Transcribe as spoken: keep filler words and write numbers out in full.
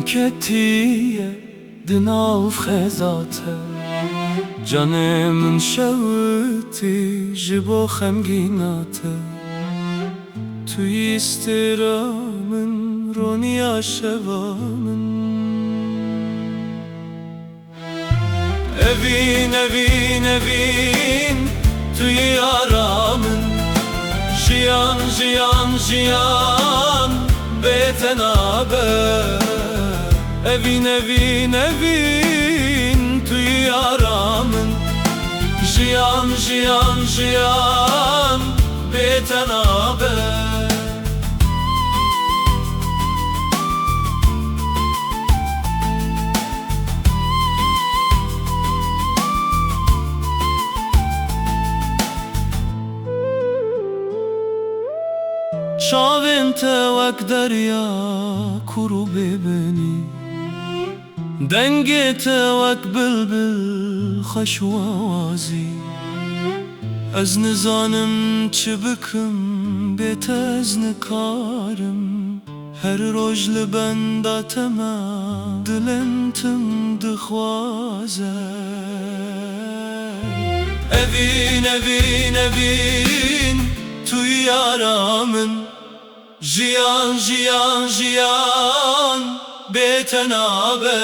Ketiye di nav xeza te, canê min şewitî ji bo xemgîna te. Tu yî stêra min, roniya şeva min. Evîn, evîn, evîn, tu yî yara min. Jiyan, jiyan, jiyan bê te nabe. Evîn, evîn, evîn, tu yî yara min. Jiyan, jiyan, jiyan bê te nabe. Çavên te wek derya kûr û bêbenî, dengê te wek bilbil xweş û awazî. Ez nizanim çi bikim, bê te ez nikarim. Her roj li benda te me, dilên tim dixwaze. Evîn, evîn, evîn, tu yî yara min. Jiyan, jiyan, jiyan bê te nabe.